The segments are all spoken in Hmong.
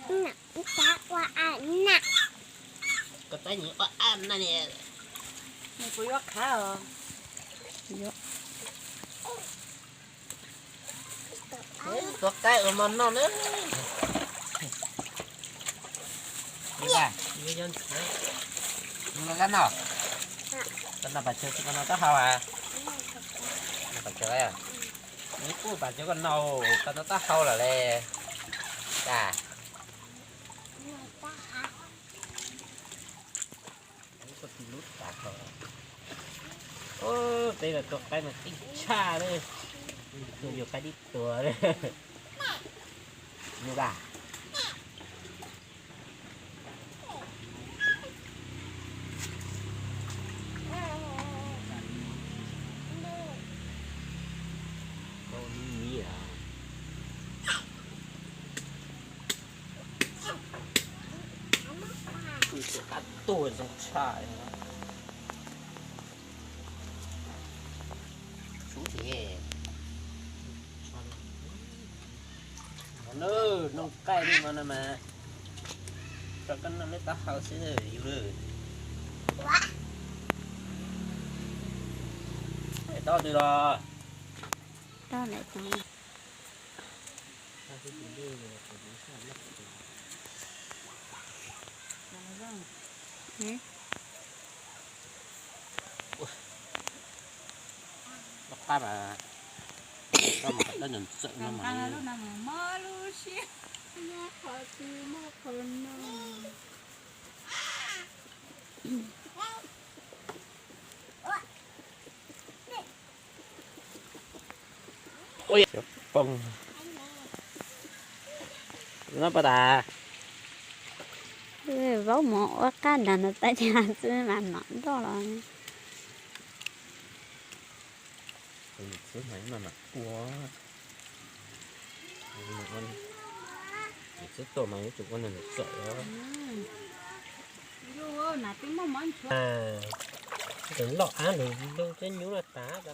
Ua a na. Koj tab nyiam ua a na ne. Nws kuv yuav qhav os. Tuav qaib ua mov noj na. Yuav noj, noj, koj noj pas tsawg, koj noj taub hau a? Noj pas tsawg, nws kuj pas tsawg koj noj, koj noj taub hau lawm le. Cas koj tig lub tas ko. Peb los tua qaib mas tij tshaj li. Tus yus qaib tib tuag li. Nws a. Tus qab tuag ntshai tshaj. Sub thiab. Noj qaij li no no mas, rau koj noj lub taub hau xwb yus lwm. Tau twg los? Tau lawm tau. Loj qab mas, koj mus qhov dawb ntxawm no mas. Ua yog poob no pas tas. Vaub mov ua qab nrad ntawd tab sis xwb mas nom nroj los. Xwb mas mam ua. Xwb tuaj mas yuav tsum ua nws txawm os. Loj av lug lug thiab nyuj loj tas.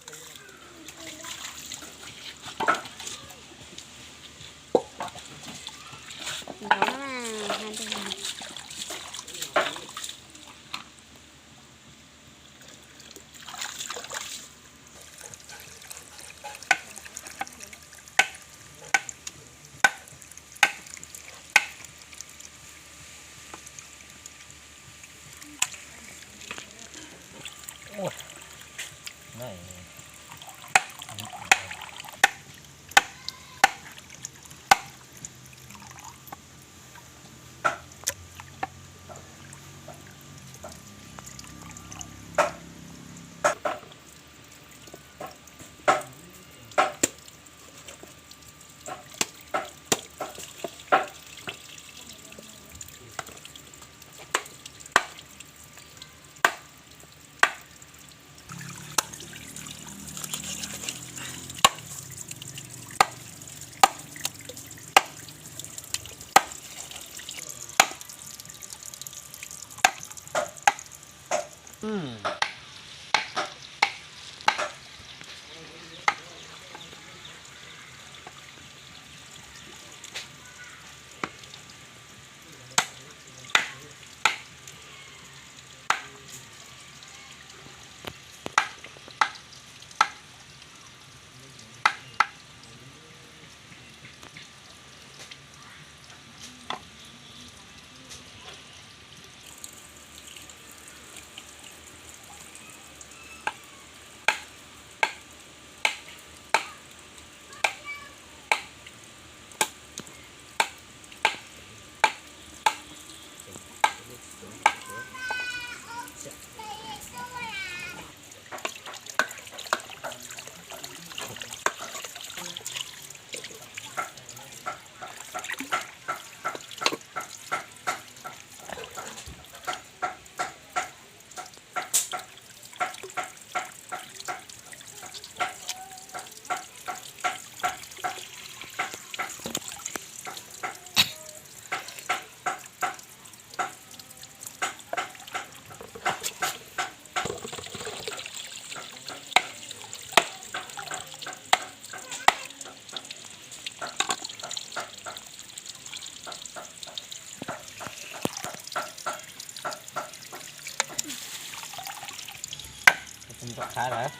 Lawm.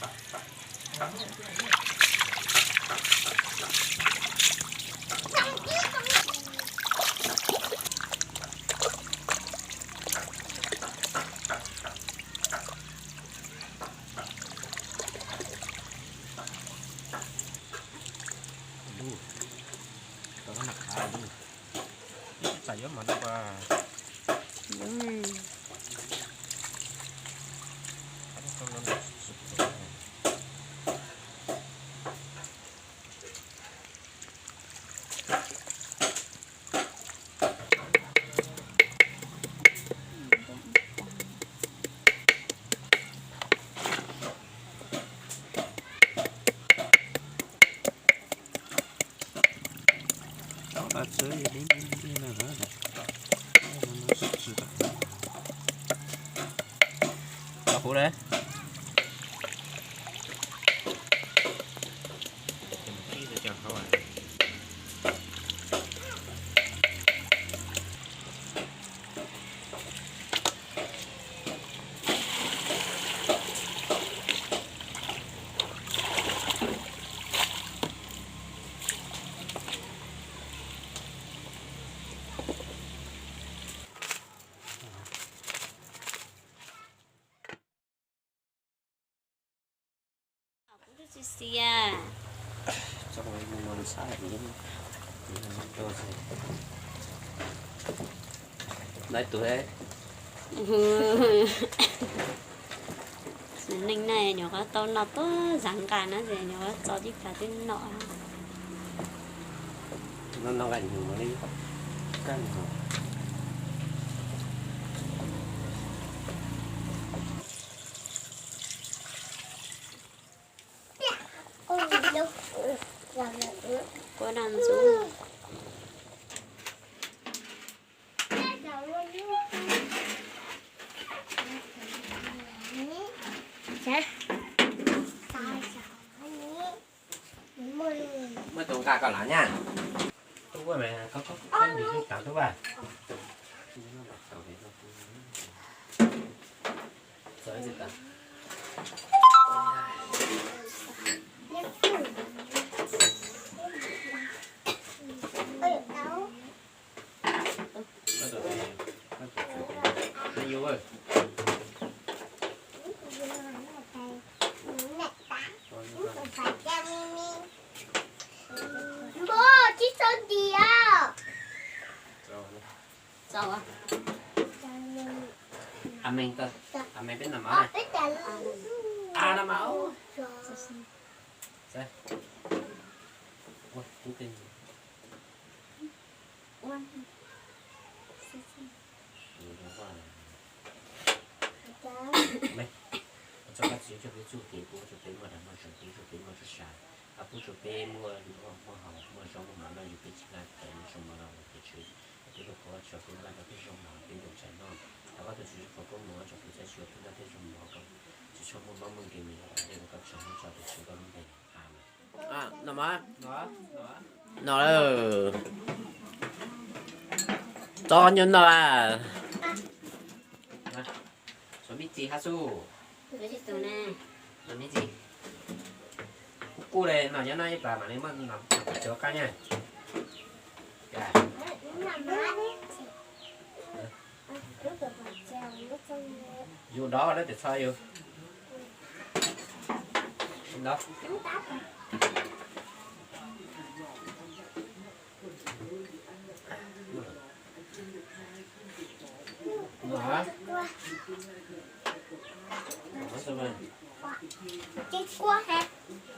Tau nag qhav lawm. Txawm yuav mas tau pas. Tau tas txawv li li li na. Tau huv na. Kuv twb tsis xiav. Nai tus he. Neeg na nyuam qhuav tau noj tuaj zav nqa na ces nyuam qhuav txo tib plag twb noj. Noj nqa nyuag li. Kuv noj ntxuv. Muaj tus nqa koj lawm nyaj. Tub ua mas koj koj koj ntim lub tav tub ua. Npog tsis txog ntiag. A me, a me peb noj mov na. A noj mov. Me, ua tsaug koj txiv ua tsuj kev txuj kev pub rau peb muaj dag muaj zog, pub rau peb muaj tshua peb muaj tshua, muaj haus muaj zoo, muaj mov noj, yug peb tsis laj tau muaj zoo mov los ua peb tshua, peb lub qhov tsuas peb laj tau peb zoo mov peb nyob tshaj noj. Thov koj tus Tswv foom koob hmoov rau peb txhua txhua tus noj tej zoo mov kom tsis tshua muaj mob muaj nkeeg me nyuam, tej koj tsaug noj tso tus Tswv koj lub npe. Amen. Noj mov. Noj lawm. Tso nyuag noj. Suav me ntsis hab xu. Suav me ntsis. Kuj kuj le, noj nyob noj ib plag mam li muab noj cov qab nyaj. Yus dov lawm tes txhob yus.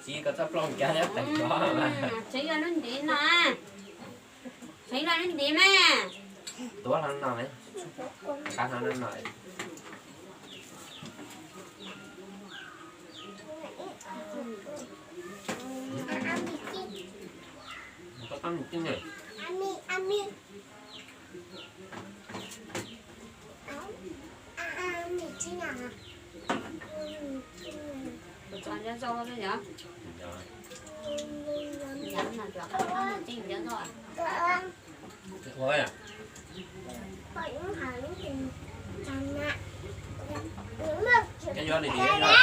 Txiv koj txoj plooj cas thiab teem ko. Tsev yog lub ntev no. Tsev yog lub ntev mas. Tuav hlo no, qab hlo no. Koj txhob mus coob na. Koj yuav nws dim, koj yuav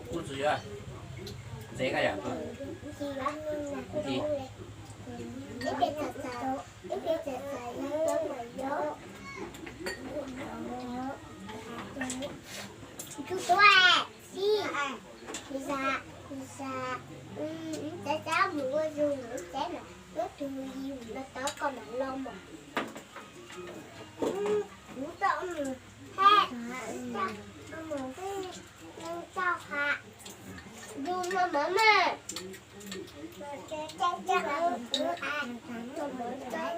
kuj tsis Ntxeev koj yom. Ib pliag txawm, ib pliag txawm txawm yog cov mas yog. Tus tuaj, ib, kuv xav, kuv xav, kuv xav mus ua zug mus teb mas muab tus yim los tov koj mam los mas. Kuv tau mus, he, kuv tau mus, kuv tau has, yus mos mov mas, kuv tau